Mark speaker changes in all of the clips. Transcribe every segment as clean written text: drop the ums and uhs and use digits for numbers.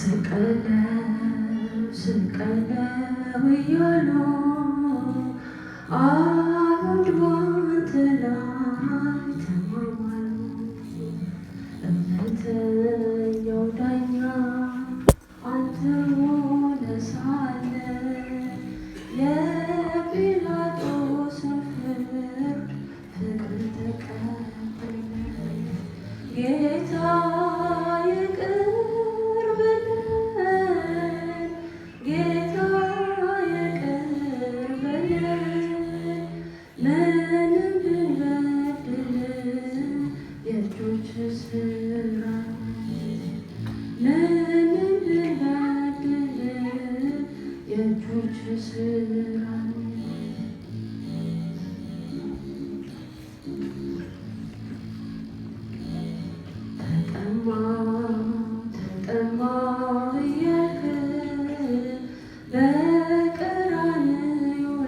Speaker 1: ስቀለው ስቀለው እያሉ አይሁድ ባንተ ላይ ተማማሉ። እውነተኛው ዳኛ አንተ ሆነህ ሳለ የጲላጦስን ፍርድ ፍቅር ተቀበለ። ጌታ ይቅር በለን፣ ጌታ ይቅር በለን፣ ምንም ብንበድል የእጆችህ ስራ፣ ምንም ብንበድል የእጆችህ ስራ። ተጠማሁ ተጠማሁ እያልክ በቀራንዮ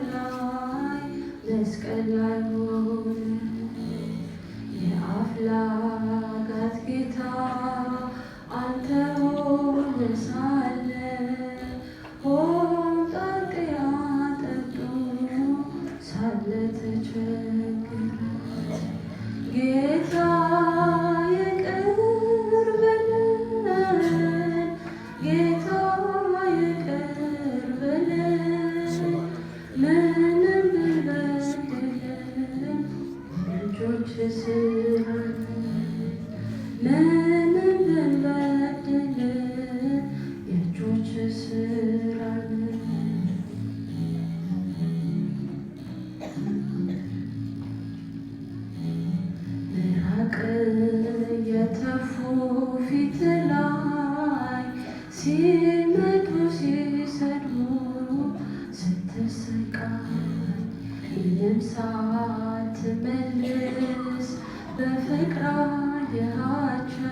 Speaker 1: ላይ መስቀል ላይ ሆነህ የአፍላጋት ጌታ አንተ ሆነህ ሳለ ሆምጣጤ አጠጡ ሳለ ተቸግረህ ጌታ ይቅር በለን፣ ጌታ ይቅር በለን፣ ምንም ብንበድል የእጆችህ ስራ፣ ምንም ብንበድል የእጆችህ ስራ። ምራቅ የተፉ ፊት ላይ ሲመቱ ሲሰድቡ ስትሰቃይ ምንም ሳትመልስ በፍቅር አየሃቸው፣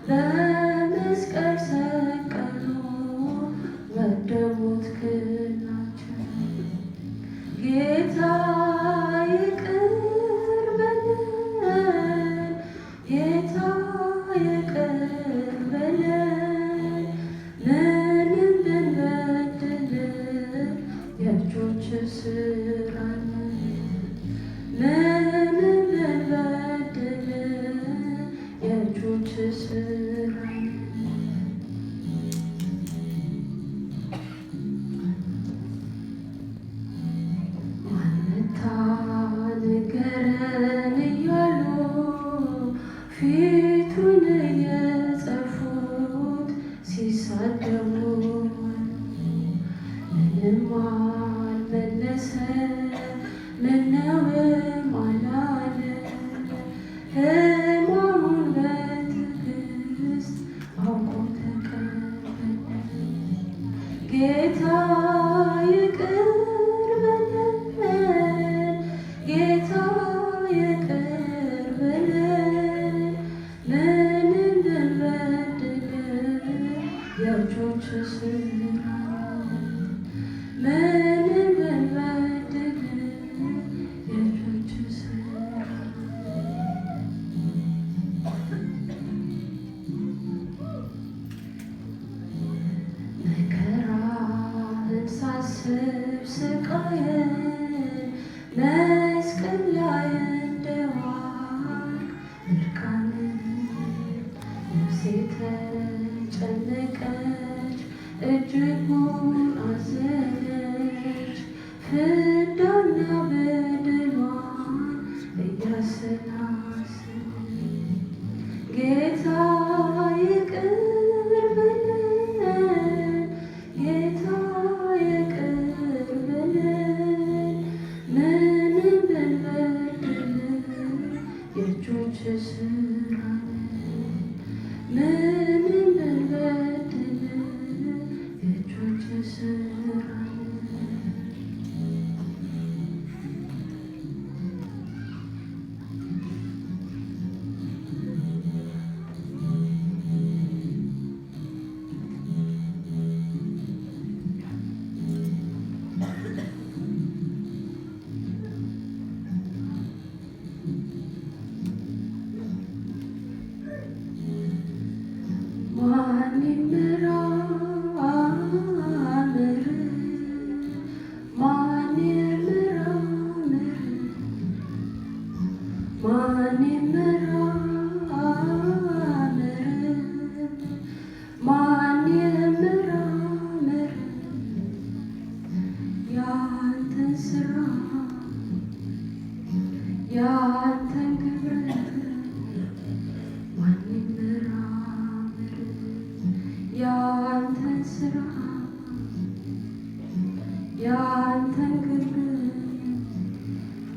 Speaker 1: በመስቀል ሰቀሉ ወደሙት ክናቸው። ጌታ ይቅር በለን፣ ጌታ ይቅር በለን፣ ምንም ብንበድል የእጆችህ ስራ፣ ምንም ብንበድል የእጆችህ ስራ። ማን መታህ ንገረን እያሉ ፊቱን እየጸፉት ሲሳደቡ ምንም አልመለሰ፣ ምነውም አላለ፣ ሕማሙን በትዕግስት አውቆ ተቀበለ። ጌታ ይቅር በለን፣ ጌታ ይቅር በለን፣ ምንም ብንበድል የእጆችህ ስራ፣ ምንም ብንበድል የእጆችህ ስራ። መከራህን ሳስብ ስቃይን መስቀል ላይ እንደዋልክ እርቃንህን ነፍሴ ተጨነቀች፣ እጅጉን አዘነች፣ ፍዳና በደሏን እያሰላሰለች። ጌታ ይቅር በለን፣ ጌታ ይቅር በለን፣ ምንም ብንበድል የእጆችህ ስራ፣ ምንም ብንበድል የእጆችህ ስራ። ማን ይመራመር? ማን ይመራመር? ማን ይመራመር? ማን ይመራመር? ያንተን ስራ፣ ያንተን ግብር ማን ይመራመር? ያንተን ስራ፣ ያንተን ግብር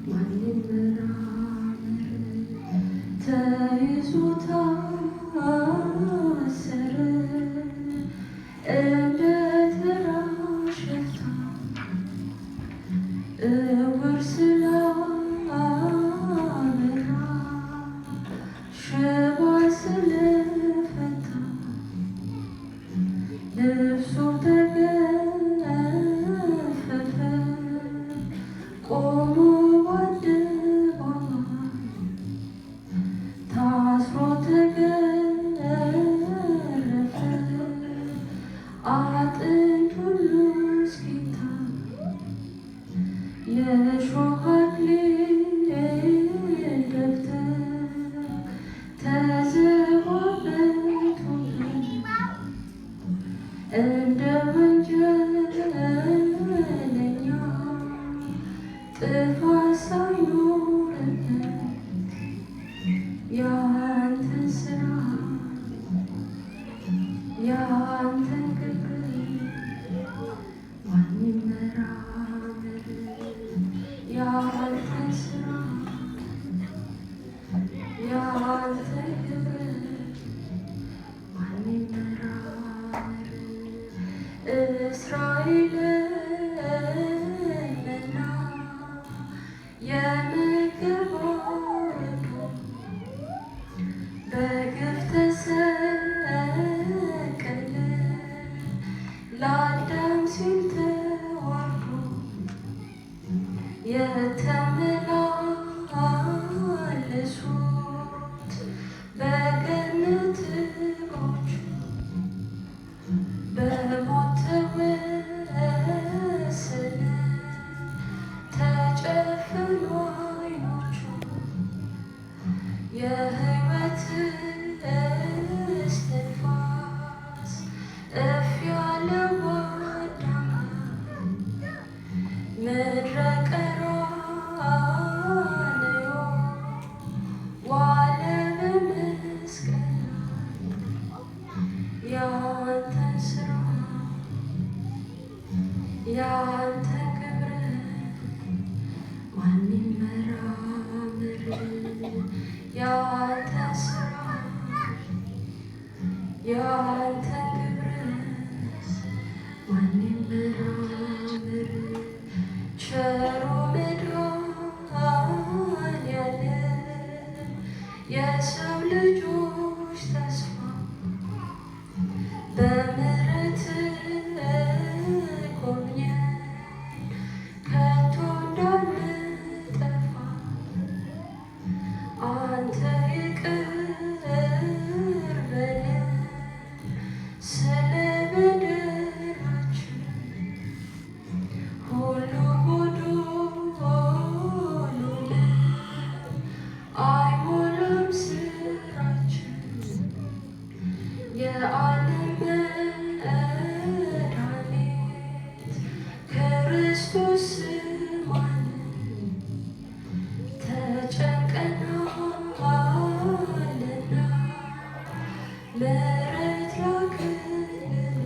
Speaker 1: ማን ይመራመር? ተይዞ ታሰረ እንደ ተራ ሽፍታ፣ እውር ስላበራ፣ ሽባ ስለፈታ፣ ልብሱ ተገፈፈ ቆሞ በአደባባይ፣ ታስሮ ተገረፈ አጥንት ሁሉ እስኪታይ፣ የእሾህ አክሊል ደፍተህ ተዘባበቱበት፣ እንደ ወንጀለኛ ጥፋት ሳይኖርበት። ያንተን ስራ፣ ያንተን ግብር ማን ይመራመር? ያንተን ስራ፣ ያንተን ግብር ማን ይመራመር? እስራኤልን መና የመገበው በግፍ ተሰቀለ፣ ለአዳም ሲል ተዋርዶ፣ የተመላለሱት በገነት እግሮች በሞት ተወሰነ፣ ተጨፍኖ ዓይኖቹ፣ የሕይወት እስትንፋስ እፍ ያለው አዳም ምድረ ቀራንዮ ዋለ በመስቀል ላይ። ያንተን ስራ፣ ያንተን ክብር ማን ይመራመር? ያንተን ስራ፣ ያንተን ግብር ማን ይመራመር? ቸሩ መድኃኔዓለም፣ የሰው ልጆች ተስፋ፣ በምሕረት ጎብኘን ከቶ እንዳንጠፋ። አንተ ይቅር በለን ስለ በደላችን፣ ሁሉ ጎዶሎ ነው፣ አይሞላም ስራችን። የዓለም መድኃኒት ክርስቶስ ስማን፣ ተጨንቀናልና ምሕረት ላክልን።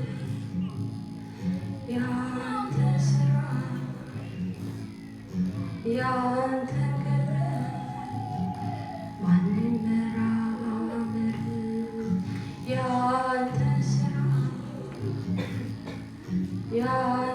Speaker 1: ያንተን ስራ፣ ያንተን ግብር ማን ይመራመር? ያንተን ስራ፣ ያንተን